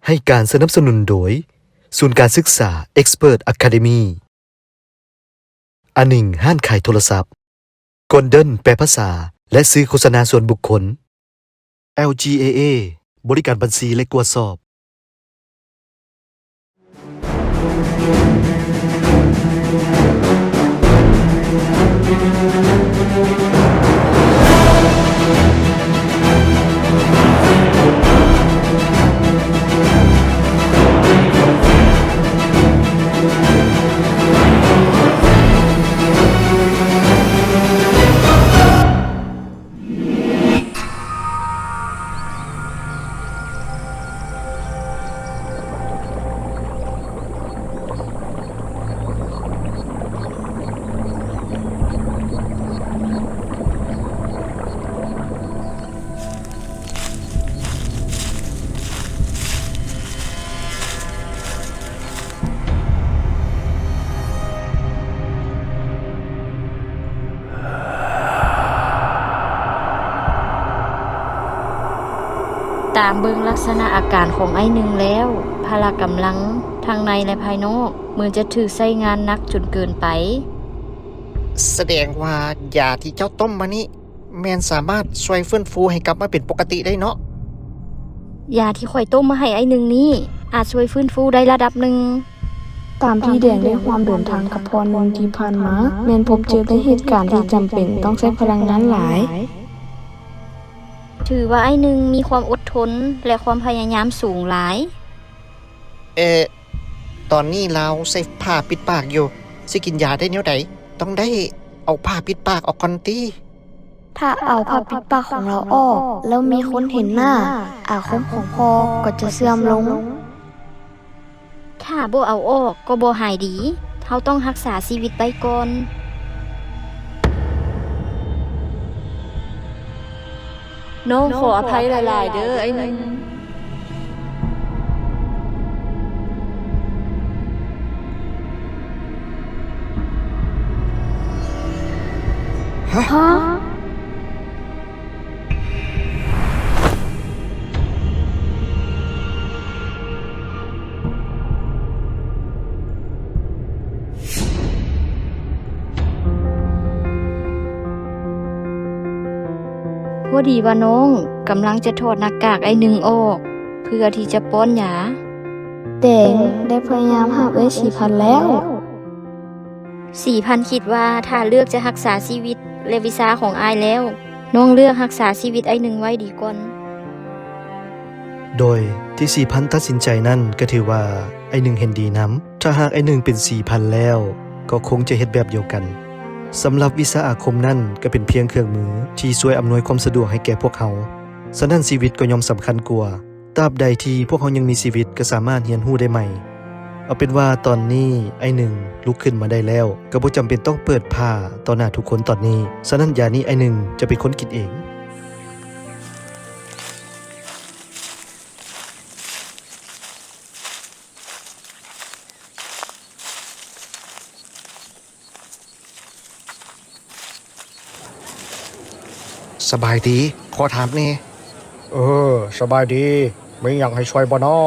ໃຫ້ການສະໜັບສະໜູນໂດຍ ສູນການສຶກສາ Expert Academy, ອານິງ ຮ້ານຂາຍໂທລະສັບ, Golden ແປພາສາ ແລະ ສື່ໂຄສະນາສ່ວນບຸກຄົນ, ແອລຈີເອເອ ບໍລິການບັນຊີ ແລະ ກວດສອບ. ຕາມເບິ່ງລັກສະນະອາການຂອງອ້າຍໜຶ່ງແລ້ວ, ພະລະກຳລັງທັງໃນ ແລະ ພາຍນອກ ເໝືອນຈະຖືກໃຊ້ງານໜັກຈົນເກີນໄປ. ສະແດງວ່າຢາທີ່ເຈົ້າຕົ້ມມານີ້ ແມ່ນສາມາດຊ່ວຍຟື້ນຟູໃຫ້ກັບມາເປັນປົກກະຕິໄດ້ເນາະ. ຢາທີ່ຂ້ອຍຕົ້ມມາໃຫ້ອ້າຍໜຶ່ງນີ້ ອາດຊ່ວຍຟື້ນຟູໄດ້ລະດັບໜຶ່ງ. ຕາມທີ່ແດງໄດ້ຮ່ວມເດີນທາງກັບພໍ່ໜຶ່ງທີ່ຜ່ານມາ, ແມ່ນພົບເຈີແຕ່ເຫດການທີ່ຈຳເປັນຕ້ອງໃຊ້ພະລັງງານຫຼາຍ. ຖືວ່າອ້າຍໜຶ່ງມີຄວາມອົດທົນ ແລະ ຄວາມພະຍາຍາມສູງຫຼາຍ. ເອ, ຕອນນີ້ລາວໃສ່ຜ້າປິດປາກຢູ່. ຊິກິນຢາໄດ້ແນວໃດ? ຕ້ອງໄດ້ເອົາຜ້າປິດປາກອອກກ່ອນຕິ. ຖ້າເອົາຜ້າປິດປາກຂອງລາວອອກ ແລ້ວມີຄົນເຫັນໜ້າ, ອາຄົມຂອງພໍ່ກໍຈະເສື່ອມລົງ. ຖ້າບໍ່ເອົາອອກກໍບໍ່ຫາຍດີ. ເຮົາຕ້ອງຮັກສາຊີວິດໄວ້ກ່ອນ. ນ້ອງຂໍອະໄພຫຼາຍໆເດີ ອ້າຍໜຶ່ງ. ຮະ? ຮະ? ພໍດີວ່ານ້ອງກຳລັງຈະຖອດໜ້າກາກອ້າຍໜຶ່ງອອກ ເພື່ອທີ່ຈະປ້ອນຢາ. ແດງໄດ້ພະຍາຍາມຫ້າມເອື້ອຍສີພັນແລ້ວ. ສີພັນຄິດວ່າຖ້າເລືອກຈະຮັກສາຊີວິດ ແລະ ວິຊາຂອງອ້າຍແລ້ວ, ນ້ອງເລືອກຮັກສາຊີວິດອ້າຍໜຶ່ງໄວ້ດີກ່ອນ. ໂດຍທີ່ສີພັນຕັດສິນໃຈນັ້ນ ກໍຖືວ່າອ້າຍໜຶ່ງເຫັນດີນຳ. ຖ້າຫາກອ້າຍໜຶ່ງເປັນສີພັນແລ້ວ, ກໍຄົງຈະເຮັດແບບດຽວກັນ. ສຳລັບວິຊາອາຄົມນັ້ນ ກໍເປັນພຽງເຄື່ອງມືທີ່ຊ່ວຍອຳນວຍຄວາມສະດວກໃຫ້ແກ່ພວກເຮົາ. ສະນັ້ນຊີວິດກໍຍ່ອມສຳຄັນກວ່າ. ຕາບໃດທີ່ພວກເຮົາຍັງມີຊີວິດກໍສາມາດຮຽນຮູ້ໄດ້ໃໝ່. ເອົາເປັນວ່າຕອນນີ້ອ້າຍໜຶ່ງລຸກຂຶ້ນມາໄດ້ແລ້ວ, ກໍບໍ່ຈຳເປັນຕ້ອງເປີດຜ້າຕໍ່ໜ້າທຸກຄົນຕອນນີ້. ສະນັ້ນຢານີ້ອ້າຍໜຶ່ງຈະເປັນຄົນກິນເອງ. ສະບາຍດີ, ຂໍຖາມແດ່. ເອີ, ສະບາຍດີ. ມີຫຍັງໃຫ້ຊ່ວຍບໍ່ນໍ?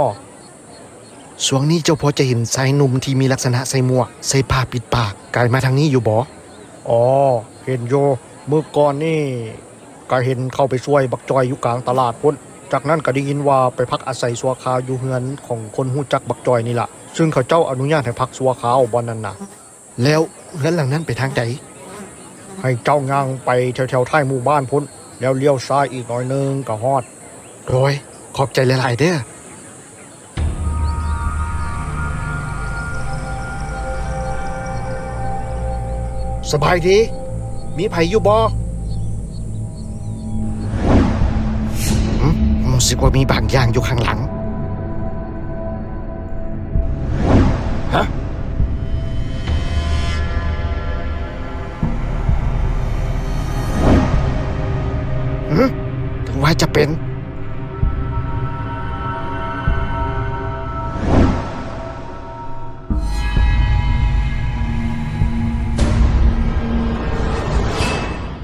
ຊ່ວງນີ້ເຈົ້າພໍຈະເຫັນຊາຍໜຸ່ມທີ່ມີລັກສະນະໃສ່ໝວກ, ໃສ່ຜ້າປິດປາກ, ກາຍມາທາງນີ້ຢູ່ບໍ່? ອໍ, ເຫັນຢູ່. ມື້ກ່ອນນີ້ກະເຫັນເຂົ້າໄປຊ່ວຍບັກຈ່ອຍຢູ່ກາງຕະຫຼາດພຸ້ນ. ຈາກນັ້ນກະໄດ້ຍິນວ່າໄປພັກອາໄສຊົ່ວຄາວຢູ່ເຮືອນຂອງຄົນຮູ້ຈັກບັກຈ່ອຍນີ້ລະ. ຊຶ່ງເຂົາເຈົ້າອະນຸຍາດໃຫ້ພັກຊົ່ວຄາວບ່ອນນັ້ນນະ. ແລ້ວເຮືອນຫຼັງນັ້ນໄປທາງໃດ? ໃຫ້ເຈົ້າຍ່າງໄປແຖວໆທ້າຍໝູ່ບ້ານພຸ້ນ, ແລ້ວລ້ຽວຊ້າຍອີກໜ້ອຍໜຶ່ງກໍຮອດ. ໂດຍ, ຂອບໃຈຫຼາຍໆເດີ້. ສະບາຍດີ, ມີໃຜຢູ່ບໍ່? ຫຶ? ຮູ້ສຶກວ່າມີບາງຢ່າງຢູ່ຂ້າງຫຼັງ. ຮະ? ຫຶ? ເຖິງວ່າຈະເປັນ.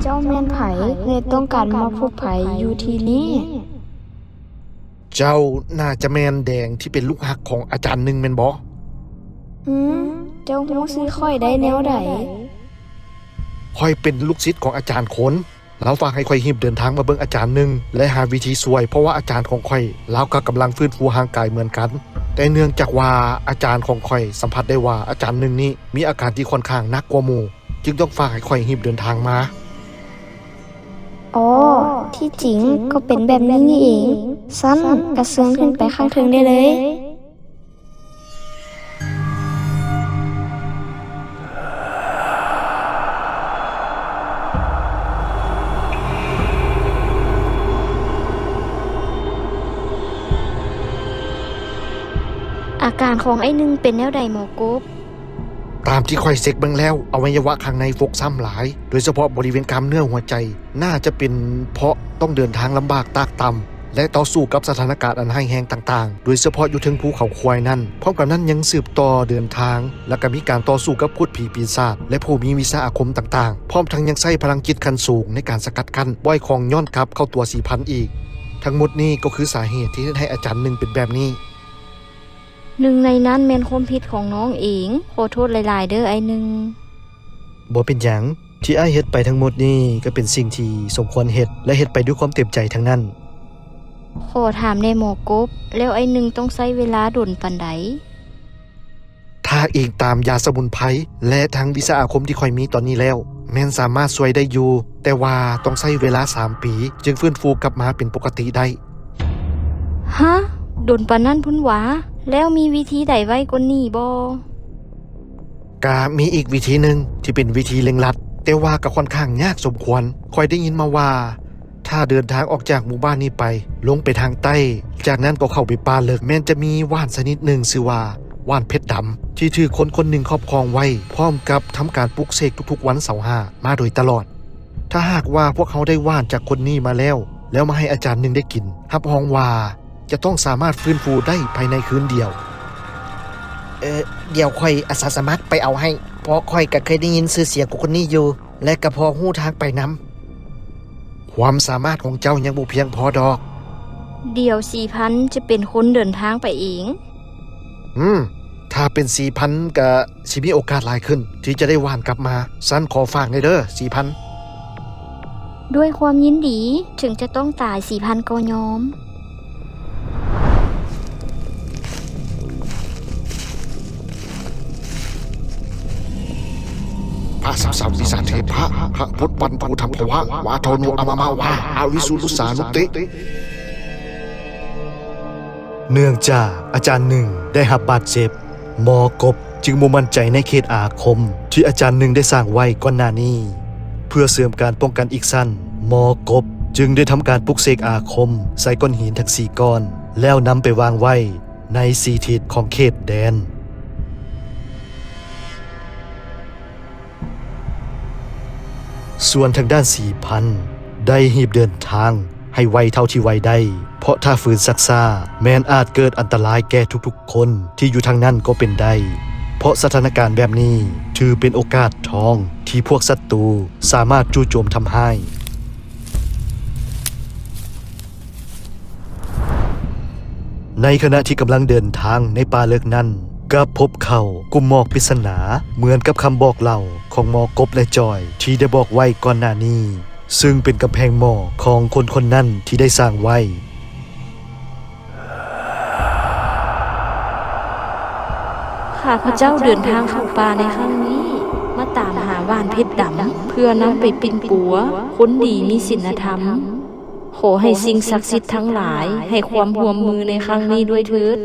ເຈົ້າແມ່ນໃຜ ແລະ ຕ້ອງການມາພົບໃຜຢູ່ທີ່ນີ້? ເ ເຈົ້າໜ້າຈະແມ່ນແດງທີ່ເປັນລູກຮັກຂອງອາຈານໜຶ່ງແມ່ນບໍ່? ອືມ, ເຈົ້າຮູ້ຊື່ຂ້ອຍໄດ້ແນວໃດ? ຂ້ອຍເປັນລູກສິດຂອງອາຈານຄົນ. ລາວຝາກໃຫ້ຂ້ອຍຮີບເດີນທາງມາເບິ່ງອາຈານໜຶ່ງ ແລະ ຫາວິທີຊ່ວຍ, ເພາະວ່າອາຈານຂອງຂ້ອຍ ລາວກໍກຳລັງຟື້ນຟູຮ່າງກາຍເໝືອນກັນ. ແຕ່ເນື່ອງຈາກວ່າອາຈານຂອງຂ້ອຍສຳຜັດໄດ້ວ່າອາຈານໜຶ່ງນີ້ມີອາການທີ່ຂ້ອນຂ້າງໜັກກວ່າໝູ່, ຈຶ່ງຕ້ອງຝາກໃຫ້ຂ້ອຍຮີບເດີນທາງມາ. ອໍ ທີ່ຈິງກໍເປັນແບບນີ້ນີ້ເອງ. ຊັ້ນກໍເຊີນຂຶ້ນໄປຂ້າງເທິງໄດ້ເລີຍ. ອາການຂອງອ້າຍໜຶ່ງເປັນແນວໃດໝໍກົບ? ຕາມທີ່ຂ້ອຍເຊັກເບິ່ງແລ້ວ, ອະໄວຍະວະຂ້າງໃນຟົກຊ້ຳຫຼາຍ, ໂດຍສະເພາະບໍລິເວນກ້າມເນື້ອຫົວໃຈ. ໜ້າຈະເປັນເພາະຕ້ອງເດີນທາງລຳບາກຕາກຕ່ຳ ແລະ ຕໍ່ສູ້ກັບສະຖານະການອັນຮ້າຍແຮງຕ່າງໆ, ໂດຍສະເພາະຢູ່ເທິງພູເຂົາຄວາຍນັ້ນ. ພ້ອມກັນນັ້ນຍັງສືບຕໍ່ເດີນທາງ ແລະ ກໍມີການຕໍ່ສູ້ກັບພູດຜີປີສາດ ແລະ ຜູ້ມີວິຊາອາຄົມຕ່າງໆ, ພ້ອມທັງຍັງໃຊ້ພະລັງຈິດຂັ້ນສູງໃນການສະກັດກັ້ນ, ບໍ່ໃຫ້ຂອງຍ້ອນກັບເຂົ້າຕົວສີພັນອີກ. ທັງໝົດນີ້ກໍຄືສາເຫດທີ່ເຮັດໃຫ້ອາຈານໜຶ່ງເປັນແບບນີ້. ໜຶ່ງໃນນັ້ນແມ່ນຄວາມຜິດຂອງນ້ອງເອງ. ຂໍໂທດຫຼາຍໆເດີ້ອ້າຍໜຶ່ງ. ບໍ່ເປັນຫຍັງ. ທີ່ອ້າຍເຮັດໄປທັງໝົດນີ້ກໍເປັນສິ່ງທີ່ສົມຄວນເຮັດ ແລະ ເຮັດໄປດ້ວຍຄວາມເຕັມໃຈທັງນັ້ນ. ຂໍຖາມແດ່ໝໍກົບ, ແລ້ວອ້າຍໜຶ່ງຕ້ອງໃຊ້ເວລາດົນປານໃດ? ຖ້າອີງຕາມຢາສະໝຸນໄພ ແລະ ທັງວິຊາອາຄົມທີ່ຂ້ອຍມີຕອນນີ້ແລ້ວ, ແມ່ນສາມາດຊ່ວຍໄດ້ຢູ່, ແຕ່ວ່າຕ້ອງໃຊ້ເວລາສາມປີ ຈຶ່ງຟື້ນຟູກັບມາເປັນປົກກະຕິໄດ້. ຮະ! ດົນປານນັ້ນພຸ້ນຫວາ? ແລ້ວມີວິທີໃດໄວກວ່ານີ້ບໍ່? ກະມີອີກວິທີໜຶ່ງທີ່ເປັນວິທີເລັ່ງລັດ, ແຕ່ວ່າກະຂ້ອນຂ້າງຍາກສົມຄວນ. ຂ້ອຍໄດ້ຍິນມາວ່າ ຖ້າເດີນທາງອອກຈາກໝູ່ບ້ານນີ້ໄປ, ລົງໄປທາງໃຕ້, ຈາກນັ້ນກໍເຂົ້າໄປປ່າເລິກ, ແມ່ນຈະມີຫວ່ານຊະນິດໜຶ່ງຊື່ວ່າຫວ່ານເພັດດຳ ທີ່ຖືກຄົນຄົນໜຶ່ງຄອບຄອງໄວ້, ພ້ອມກັບທຳການປຸກເສກທຸກໆວັນເສົາຫ້າມາໂດຍຕະຫຼອດ. ຖ້າຫາກວ່າພວກເຮົາໄດ້ຫວ່ານຈາກຄົນນີ້ມາແລ້ວ, ແລ້ວມາໃຫ້ອາຈານໜຶ່ງໄດ້ກິນ, ຮັບຮອງວ່າຈະຕ້ອງສາມາດຟື້ນຟູໄດ້ພາຍໃນຄືນດຽວ. ເອີ, ດຽວຂ້ອຍອາສາສະໝັກໄປເອົາໃຫ້, ເພາະຂ້ອຍກໍເຄີຍໄດ້ຍິນຊື່ສຽງຂອງຄົນນີ້ຢູ່ ແລະ ກໍພໍຮູ້ທາງໄປນຳ. ຄວາມສາມາດຂອງເຈົ້າຍັງບໍ່ພຽງພໍດອກ. ດຽວສີພັນຈະເປັນຄົນເດີນທາງໄປເອງ. ອືມ, ຖ້າເປັນສີພັນກະຊິມີໂອກາດຫຼາຍຂຶ້ນທີ່ຈະໄດ້ຫວ່ານກັບມາ. ຊັ້ນຂໍຝາກແດ່ເດີ ສີພັນ. ດ້ວຍຄວາມຍິນດີ, ເຖິງຈະຕ້ອງຕາຍ, ສີພັນກໍຍອມ. ພະສາມສັມວິສາເທພະ, ພະພຸດວັນພູທຳພະວະ, ວາໂທໂນອາມາມາວາ, ອາວິສຸລຸສານຸເຕ. ເນື່ອງຈາກອາຈານໜຶ່ງໄດ້ຮັບບາດເຈັບ, ໝໍກົບຈຶ່ງບໍ່ໝັ້ນໃຈໃນເຂດອາຄົມທີ່ອາຈານໜຶ່ງໄດ້ສ້າງໄວ້ກ່ອນໜ້ານີ້. ເພື່ອເສີມການປ້ອງກັນອີກຊັ້ນ, ໝໍກົບຈຶ່ງໄດ້ທຳການປຸກເສກອາຄົມໃສ່ກ້ອນຫີນທັງສີ່ກ້ອນ, ແລ້ວນຳໄປວາງໄວ້ໃນສີ່ທິດຂອງເຂດແດນ. ສ່ວນທາງດ້ານສີພັນໄດ້ຮີບເດີນທາງໃຫ້ໄວເທົ່າທີ່ໄວໄດ້, ເພາະຖ້າຝືນຊັກຊ້າ ແມ່ນອາດເກີດອັນຕະລາຍແກ່ທຸກໆຄົນທີ່ຢູ່ທາງນັ້ນກໍເປັນໄດ້, ເພາະສະຖານະການແບບນີ້ຖືເປັນໂອກາດທອງທີ່ພວກສັດຕູສາມາດຈູ່ໂຈມທຳຮ້າຍ. ໃນຂະນະທີ່ກຳລັງເດີນທາງໃນປ່າເລິກນັ້ນ, ກັບພົບເຂົ້າກຸ່ມໝອກປຣິດສະໜາ ເໝືອນກັບຄຳບອກເລົ່າຂອງໝໍກົບ ແລະ ຈອຍ ທີ່ໄດ້ບອກໄວ້ກ່ອນໜ້ານີ້, ຊຶ່ງເປັນກຳແພງໝອກຂອງຄົນຄົນນັ້ນທີ່ໄດ້ສ້າງໄວ້. ຂ້າພະເຈົ້າເດີນທາງເຂົ້າປ່າໃນຄັ້ງນີ້ ມາຕາມຫາຫວ່ານເພັດດຳ ເພື່ອນຳໄປປິ່ນປົວຄົນດີມີສິນລະທຳ. ຂໍໃຫ້ສິ່ງສັກສິດທັງຫຼາຍໃຫ້ຄວາມຮ່ວມມືໃນຄັ້ງນີ້ດ້ວຍເທີດ.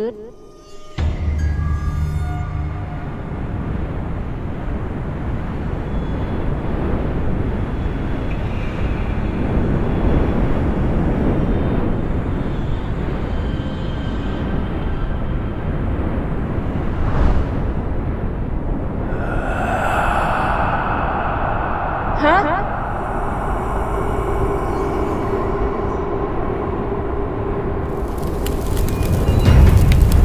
ຮະ? ເ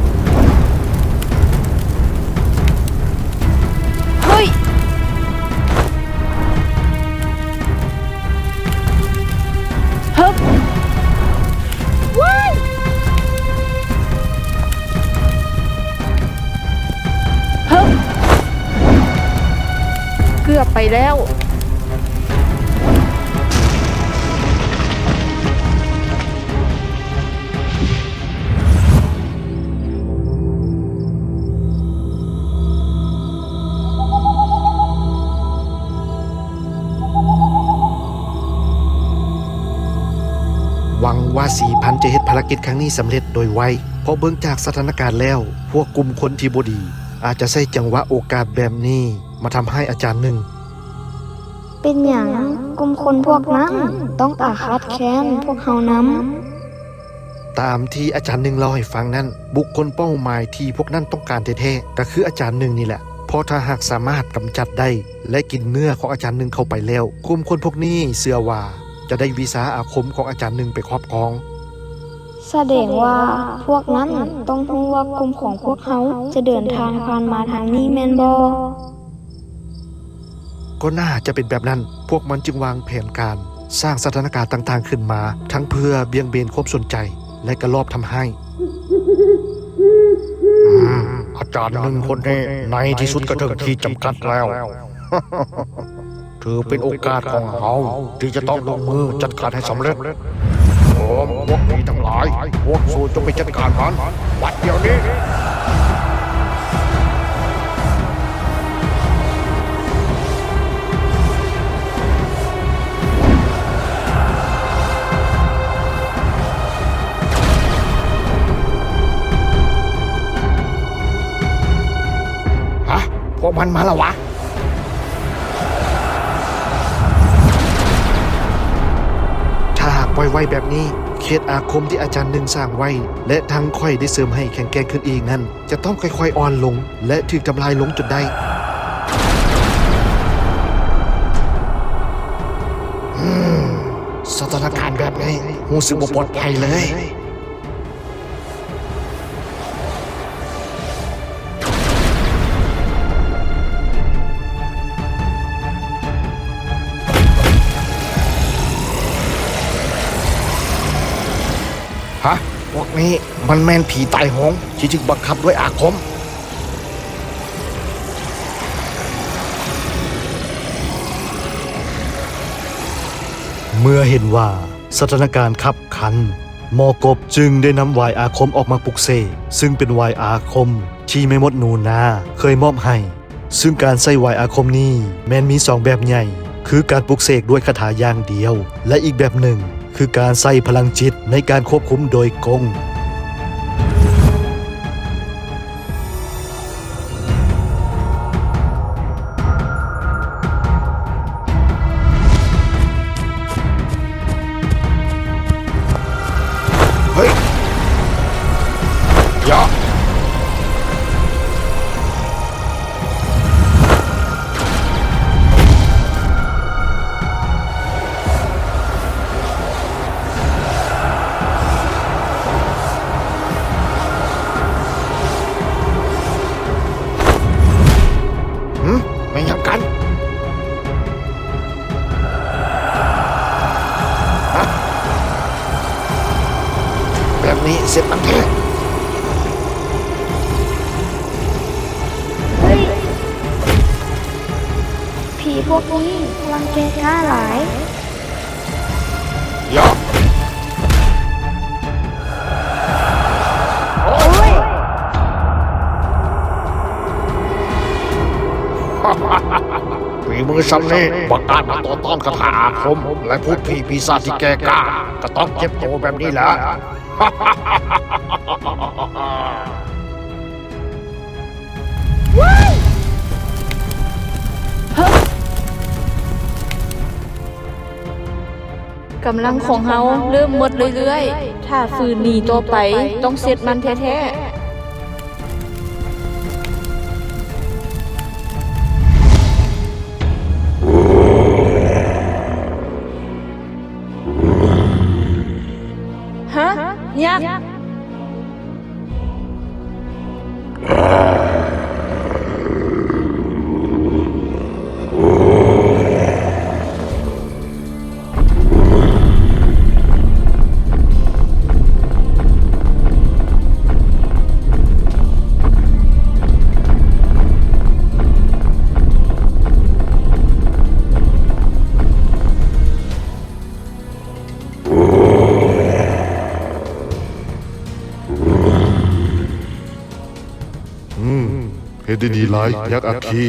ໄປແລ້ວ. ຫວັງວ່າສີພັນຈະເຮັດພາລະກິດຄັ້ງນີ້ສຳເລັດໂດຍໄວ, ເພາະເບິ່ງຈາກສະຖານະການແລ້ວ, ພວກກຸ່ມຄົນທີ່ບໍ່ດີອາດຈະໃຊ້ຈັງຫວະໂອກາດແບບນີ້ມາທຳຮ້າຍອາຈານໜຶ່ງ. ເປັນຫຍັງກຸ່ມຄົນພວກນັ້ນຕ້ອງອາຄາດແຄ້ນພວກເຮົານຳ? ຕາມທີ່ອາຈານໜຶ່ງເລົ່າໃຫ້ຟັງນັ້ນ, ບຸກຄົນເປົ້າໝາຍທີ່ພວກນັ້ນຕ້ອງການແທ້ໆ ກໍຄືອາຈານໜຶ່ງນີ້ແຫຼະ, ເພາະຖ້າຫາກສາມາດກຳຈັດໄດ້ ແລະ ກິນເນື້ອຂອງອາຈານໜຶ່ງເຂົ້າໄປແລ້ວ, ກຸ່ມຄົນພວກນີ້ເຊື່ອວ່າຈະໄດ້ວິຊາອາຄົມຂອງອາຈານໜຶ່ງໄປຄອບຄອງ. ສະແດງວ່າພວກນັ້ນຕ້ອງຮູ້ວ່າກຸ່ມຂອງພວກເຮົາຈະເດີນທາງຜ່ານມາທາງນີ້ແມ່ນບໍ່? ກໍໜ້າຈະເປັນແບບນັ້ນ, ພວກມັນຈຶ່ງວາງແຜນການສ້າງສະຖານະການຕ່າງໆຂຶ້ນມາ, ທັງເພື່ອບ່ຽງເບນຄວາມສົນໃຈ ແລະ ກະລອບທຳຮ້າຍ. ອາຈານໜຶ່ງຄົນນີ້ໃນທີ່ສຸດກໍເຖິງຂີດຈຳກັດແລ້ວ. ຖືເປັນໂອກາດຂອງເຮົາທີ່ຈະຕ້ອງລົງມືຈັດການໃຫ້ສຳເລັດ. ໂອ້ ພວກຜີທັງຫຼາຍ, ພວກສູຈະໄປຈັດການມັນບັດດຽວນີ້. ຮະ? ພວກມັນມາແລ້ວຫວາ? ຖ້າຫາກປ່ອຍໄວ້ແບບນີ້, ເຂດອາຄົມທີ່ອາຈານໜຶ່ງສ້າງໄວ້ ແລະ ທັງຂ້ອຍໄດ້ເສີມໃຫ້ແຂງແກ່ງຂຶ້ນອີກນັ້ນ ຈະຕ້ອງຄ່ອຍໆອ່ອນລົງ ແລະ ຖືກທຳລາຍລົງຈົນໄດ້. ອືມ, ສະຖານະການແບບນີ້ຮູ້ສຶກບໍ່ປອດໄພເລີຍ. ຮະ? ພວກນີ້ມັນແມ່ນຜີຕາຍໂຫງທີ່ຖືກບັງຄັບດ້ວຍອາຄົມ. ເມື່ອເຫັນວ່າສະຖານະການຄັບຂັນ, ໝໍກົບຈຶ່ງໄດ້ນຳຫວາຍອາຄົມອອກມາປຸກເສກ, ຊຶ່ງເປັນຫວາຍອາຄົມທີ່ແມ່ມົດໜູນາເຄີຍມອບໃຫ້. ຊຶ່ງການໃຊ້ຫວາຍອາຄົມນີ້ແມ່ນມີສອງແບບໃຫຍ່, ຄືການປຸກເສກດ້ວຍຄາຖາຢ່າງດຽວ ແລະ ອີກແບບໜຶ່ງ ຄືການໃຊ້ພະລັງຈິດໃນການຄວບຄຸມໂດຍກົງ. ເຮີ້ຍ ຢາ ຫຶ? ແມ່ນຫຍັງກັນ? ຮະ? ແບບນີ້ເສັດມັນແທ້. ເຮີ້ຍ! ຜີພວກນີ້ພະລັງແກ່ກ້າຫຼາຍ. ຢາ! ໂອ້ຍ! ຝີມືຊ່ຳນີ້ ບັງອາດມາຕໍ່ຕ້ານຄາຖາອາຄົມ ແລະ ພູດຜີປີສາດທີ່ແກ່ກ້າ ກໍຕ້ອງເຈັບໂຕແບບນີ້ແຫຼະ. ກຳລັງຂອງເຮົາເລີ່ມໝົດເລື້ອຍໆ, ຖ້າຝືນໜີຕໍ່ໄປຕ້ອງເສັດມັນແທ້ໆ. ຮະ? ຍັກ? ເ ເຮັດໄດ້ດີຫຼາຍ ຍັກອັກຄີ.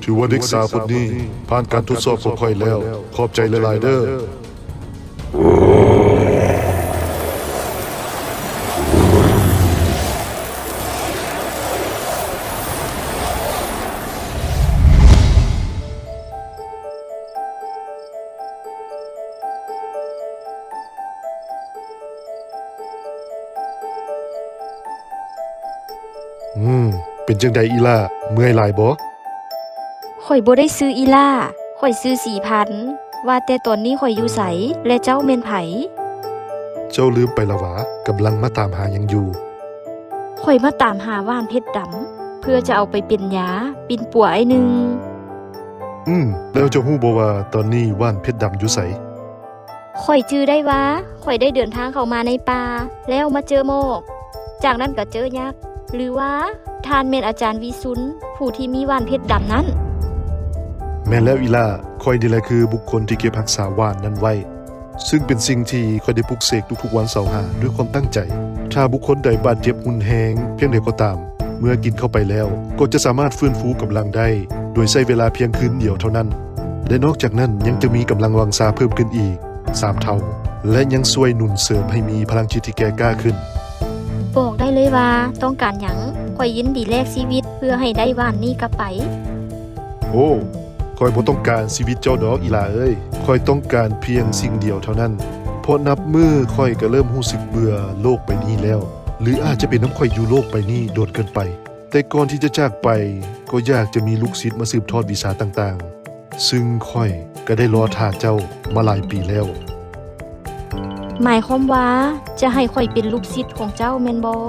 ຖືວ່າເດັກສາວຄົນນີ້ຜ່ານການທົດສອບຂອງຂ້ອຍແລ້ວ. ຂອບໃຈຫຼາຍໆເດີ້. ອືມ ເປັນຈັ່ງໃດອີ່ຫຼ້າ? ເມື່ອຍຫຼາຍບໍ່? ຂ້ອຍບໍ່ໄດ້ຊື່ອີ່ຫຼ້າ, ຂ້ອຍຊື່ສີພັນ. ວ່າແຕ່ຕອນນີ້ຂ້ອຍຢູ່ໃສ ແລະ ເຈົ້າແມ່ນໃຜ? ເຈົ້າລືມໄປລະຫວາ? ກຳລັງມາຕາມຫາຫຍັງຢູ່? ຂ້ອຍມາຕາມຫາຫວ່ານເພັດດຳ ເພື່ອຈະເອົາໄປເປັນຢາປິ່ນປົວອ້າຍໜຶ່ງ. ອືມ ແລ້ວເຈົ້າຮູ້ບໍ່ວ່າຕອນນີ້ຫວ່ານເພັດດຳຢູ່ໃສ? ຂ້ອຍຈື່ໄດ້ວ່າ ຂ້ອຍໄດ້ເດີນທາງເຂົ້າມາໃນປ່າ ແລ້ວມາເຈີໝອກ, ຈາກນັ້ນກໍເຈີຍັກ ຫຼືວ່າທ່ານແມ່ນອາຈານວິຊຸນ ຜູ້ທີ່ມີຫວ່ານເພັດດຳນັ້ນ? ແມ່ນແລ້ວອີ່ຫຼ້າ, ຂ້ອຍນີ້ແຫຼະຄືບຸກຄົນທີ່ເກັບຮັກສາຫວ່ານນັ້ນໄວ້. ຊຶ່ງເປັນສິ່ງທີ່ຂ້ອຍໄດ້ປຸກເສກທຸກໆວັນເສົາຫາດ້ວຍຄວາມຕັ້ງໃຈ. ຖ້າບຸກຄົນໃດບາດເຈັບຮຸນແຮງພຽງໃດກໍຕາມ, ເມື່ອກິນເຂົ້າໄປແລ້ວ ກໍຈະສາມາດຟື້ນຟູກຳລັງໄດ້ ໂດຍໃຊ້ເວລາພຽງຄືນດຽວເທົ່ານັ້ນ ແລະ ນອກຈາກນັ້ນຍັງຈະມີກຳລັງວັງຊາເພີ່ມຂຶ້ນອີກສາມເທົ່າ ແລະ ຍັງຊ່ວຍໜູນເສີມໃຫ້ມີພະລັງຈິດທີ່ແກ່ກ້າຂຶ້ນ. ບອກໄດ້ເລີຍວ່າຕ້ອງການຫຍັງ, ຂ້ອຍຍິນດີແລກຊີວິດເພື່ອໃຫ້ໄດ້ຫວ່ານນີ້ກັບໄປ. ໂອ້ ຂ້ອຍບໍ່ຕ້ອງການຊີວິດເຈົ້າດອກອີ່ຫຼ້າເອີຍ, ຂ້ອຍຕ້ອງການພຽງສິ່ງດຽວເທົ່ານັ້ນ, ເພາະນັບມື້ຂ້ອຍກໍເລີ່ມຮູ້ສຶກເບື່ອໂລກໃບນີ້ແລ້ວ ຫຼືອາດຈະເປັນນຳຂ້ອຍຢູ່ໂລກໃບນີ້ດົນເກີນໄປ. ແຕ່ກ່ອນທີ່ຈະຈາກໄປ, ກໍຢາກຈະມີລູກສິດມາສືບທອດວິຊາຕ່າງໆ, ຊຶ່ງຂ້ອຍກໍໄດ້ລໍຖ້າເຈົ້າມາຫຼາຍປີແລ້ວ. ໝາຍຄວາມວ່າຈະໃຫ້ຂ້ອຍເປັນລູກສິດຂອງເຈົ້າແມ່ນບໍ່?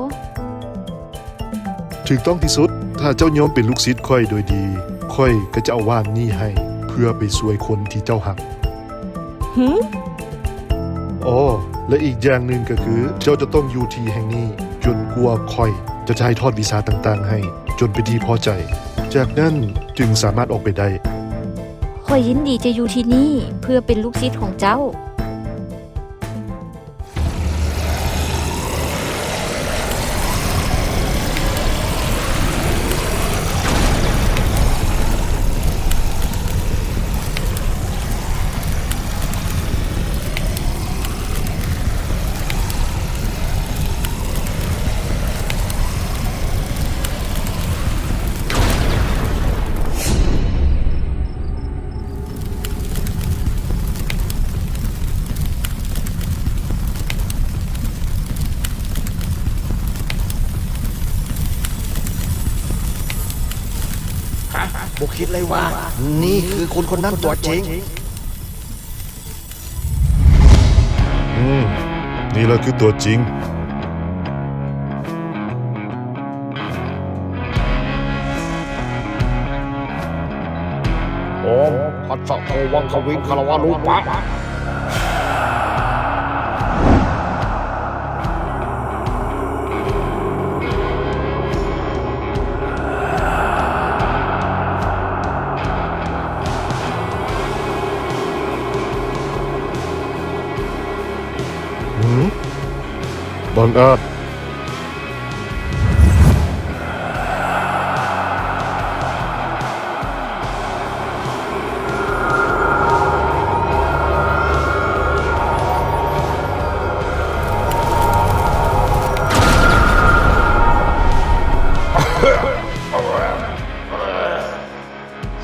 ຖືກຕ້ອງທີ່ສຸດ. ຖ້າເຈົ້າຍອມເປັນລູກສິດຂ້ອຍໂດຍດີ, ຂ້ອຍກໍຈະເອົາຫວ່ານນີ້ໃຫ້ເພື່ອໄປຊ່ວຍຄົນທີ່ເຈົ້າຮັກ. ຫື? ອໍ ແລະ ອີກຢ່າງໜຶ່ງກໍຄື ເຈົ້າຈະຕ້ອງຢູ່ທີ່ແຫ່ງນີ້ຈົນກວ່າຂ້ອຍຈະຖ່າຍທອດວິຊາຕ່າງໆໃຫ້ຈົນເປັນທີ່ພໍໃຈ, ຈາກນັ້ນຈຶ່ງສາມາດອອກໄປໄດ້. ຂ້ອຍຍິນດີຈະຢູ່ທີ່ນີ້ເພື່ອເປັນລູກສິດຂອງເຈົ້າ. ບໍ່ຄິດເລີຍວ່າ ນີ້ຄືຄົນຄົນນັ້ນຕົວຈິງ. ອືມ ນີ້ລະຄືຕົວຈິງ. ໂອມ ພັດສະໂຄ ວັງຄະວິງ ຄາລະວະລູປະ. ຫື? ບັງອາດ!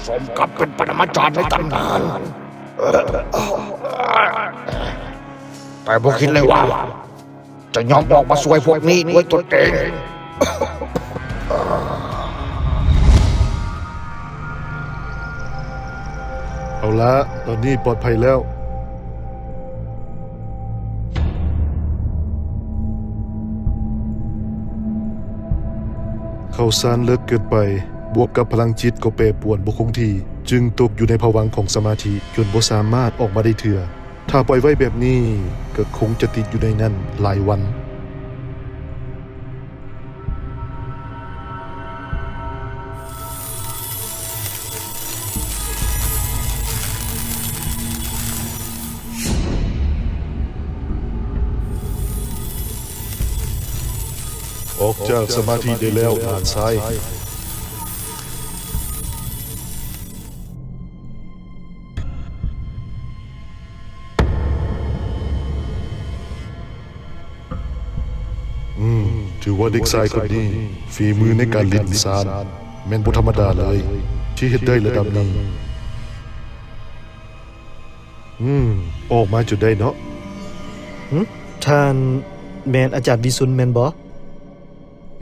ສົມກັບເປັນປະນະມາຈານໃນຕຳນານ ແຕ່ບໍ່ຄິດເລີຍວ່າ ຈະຍອມອອກມາຊ່ວຍພວກນີ້ດ້ວຍຕົນເອງ. ເອົາລະ, ຕອນນີ້ປອດໄພແລ້ວ. ເຂົ້າຊານເລິກເກີນໄປ, ບວກກັບພະລັງຈິດກໍແປປວນບໍ່ຄົງທີ່, ຈຶ່ງຕົກຢູ່ໃນພະວັງຂອງສະມາທິ ຈົນບໍ່ສາມາດອອກມາໄດ້ເທື່ອ. ຖ້າປ່ອຍໄວ້ແບບນີ້ ກໍຄົງຈະຕິດຢູ່ໃນນັ້ນຫຼາຍວັນ. ອອກຈາກສະມາທິໄດ້ແລ້ວ, ຫຼານຊາຍ. ວ່າເດັກຊາຍຄົນນີ້ ຝີມືໃນການຫຼິ້ນຊານ ແມ່ນບໍ່ທຳມະດາເລີຍ ທີ່ເຮັດໄດ້ລະດັບນີ້. ອືມ ອອກມາຈົນໄດ້ເນາະ. ຫຶ? ທ່ານແມ່ນອາຈານວິຊຸນແມ່ນບໍ່?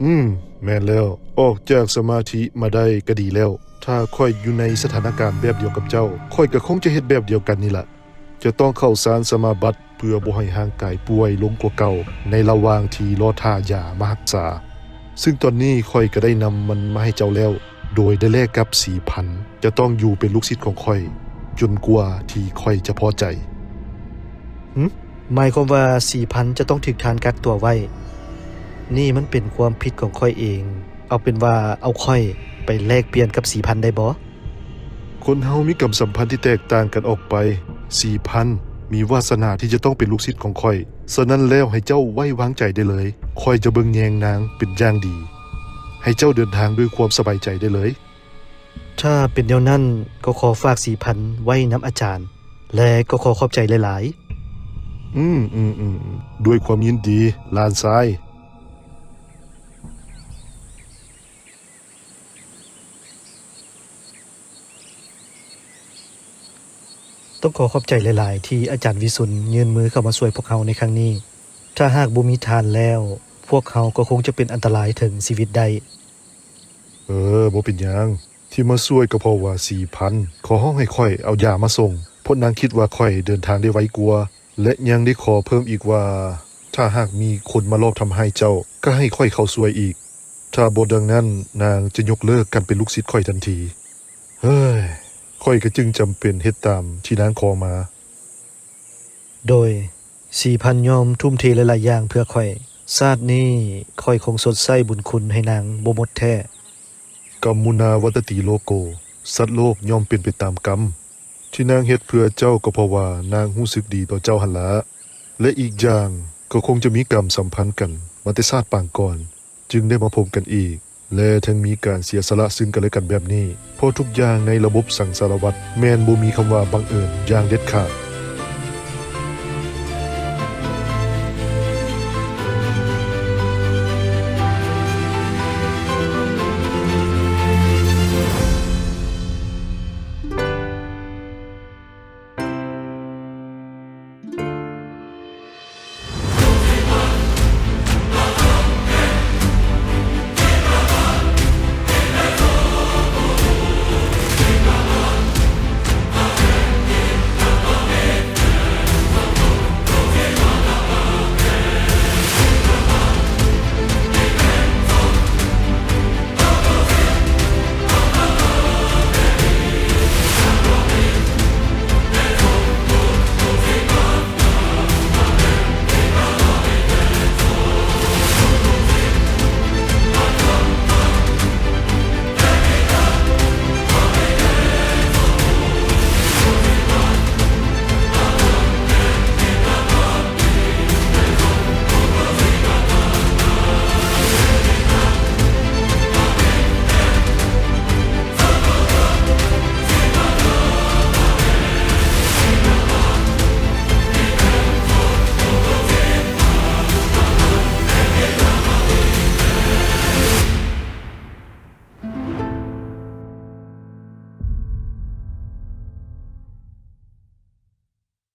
ອືມ ແມ່ນແລ້ວ. ອອກຈາກສະມາທິມາໄດ້ກໍດີແລ້ວ. ຖ້າຂ້ອຍຢູ່ໃນສະຖານະການແບບດຽວກັບເຈົ້າ, ຂ້ອຍກໍຄົງຈະເຮັດແບບດຽວກັນນີ້ລະ. ຈະຕ້ອງເຂົ້າຊານສະມາບັດ ເພື່ອບໍ່ໃຫ້ຮ່າງກາຍປ່ວຍລົງກວ່າເກົ່າ ໃນລະຫວ່າງທີ່ລໍຖ້າຢາມາຮັກສາ. ຊຶ່ງຕອນນີ້ຂ້ອຍກໍໄດ້ນຳມັນມາໃຫ້ເຈົ້າແລ້ວ ໂດຍໄດ້ແລກກັບສີ່ພັນ. ຈະຕ້ອງຢູ່ເປັນລູກສິດຂອງຂ້ອຍ ຈົນກວ່າທີ່ຂ້ອຍຈະພໍໃຈ. ຫຶ? ໝາຍຄວາມວ່າສີ່ພັນຈະຕ້ອງຖືກທ່ານກັກຕົວໄວ້? ນີ້ມັນເປັນຄວາມຜິດຂອງຂ້ອຍເອງ. ເອົາເປັນວ່າເອົາຂ້ອຍໄປແລກປ່ຽນກັບສີ່ພັນໄດ້ບໍ່? ຄົນເຮົາມີກຳສຳພັນທີ່ແຕກຕ່າງກັນອອກໄປ. ສີ່ພັນ ມີວາສະໜາທີ່ຈະຕ້ອງເປັນລູກສິດຂອງຂ້ອຍ. ສະນັ້ນແລ້ວໃຫ້ເຈົ້າໄວ້ວາງໃຈໄດ້ເລີຍ. ຂ້ອຍຈະເບິ່ງແຍງນາງເປັນຢ່າງດີ. ໃຫ້ເຈົ້າເດີນທາງດ້ວຍຄວາມສະບາຍໃຈໄດ້ເລີຍ. ຖ້າເປັນແນວນັ້ນ ກໍຂໍຝາກສີ່ພັນໄວ້ນຳອາຈານ ແລະ ກໍຂໍຂອບໃຈຫຼາຍໆ. ອືມ ອືມ ອືມ ອືມ ດ້ວຍຄວາມຍິນດີ ຫຼານຊາຍ. ຕ້ອງຂໍຂອບໃຈຫຼາຍໆ ທີ່ອາຈານວິຊຸນຍື່ນມືເຂົ້າມາຊ່ວຍພວກເຮົາໃນຄັ້ງນີ້. ຖ້າຫາກບໍ່ມີທ່ານແລ້ວ, ພວກເຮົາກໍຄົງຈະເປັນອັນຕະລາຍເຖິງຊີວິດໄດ້. ເອີ, ບໍ່ເປັນຫຍັງ. ທີ່ມາຊ່ວຍກໍເພາະວ່າສີ່ພັນຂໍຮ້ອງໃຫ້ຂ້ອຍເອົາຢາມາສົ່ງ, ເພາະນາງຄິດວ່າຂ້ອຍເດີນທາງໄດ້ໄວກວ່າ. ແລະ ຍັງໄດ້ຂໍເພີ່ມອີກວ່າ ຖ້າຫາກມີຄົນມາລອບທຳຮ້າຍເຈົ້າ, ກໍໃຫ້ຂ້ອຍເຂົ້າຊ່ວຍອີກ. ຖ້າບໍ່ດັ່ງນັ້ນ, ນາງຈະຍົກເລີກການເປັນລູກສິດຂ້ອຍທັນທີ. ເຮີ້ຍ, ຂ້ອຍກໍຈຶ່ງຈຳເປັນເຮັດຕາມທີ່ນາງຂໍມາ. ໂດຍ, ສີ່ພັນຍອມທຸ່ມເທຫຼາຍໆຢ່າງເພື່ອຂ້ອຍ. ຊາດນີ້ຂ້ອຍຄົງຊົດໃຊ້ບຸນຄຸນໃຫ້ນາງບໍ່ໝົດແທ້. ກຳມຸນາວັດຕະຕິໂລໂກ, ສັດໂລກຍ່ອມເປັນໄປຕາມກຳ. ທີ່ນາງເຮັດເພື່ອເຈົ້າກໍເພາະວ່ານາງຮູ້ສຶກດີຕໍ່ເຈົ້າຫັ້ນລະ. ແລະ ອີກຢ່າງກໍຄົງຈະມີກຳສຳພັນກັນມາແຕ່ຊາດປາງກ່ອນ, ຈຶ່ງໄດ້ມາພົບກັນອີກ ແລະ ທັງມີການເສຍສະຫຼະຊຶ່ງກັນແລະກັນແບບນີ້. ເພາະທຸກຢ່າງໃນລະບົບສັງສາລະວັດແມ່ນບໍ່ມີຄຳວ່າບັງເອີນຢ່າງເດັດຂາດ.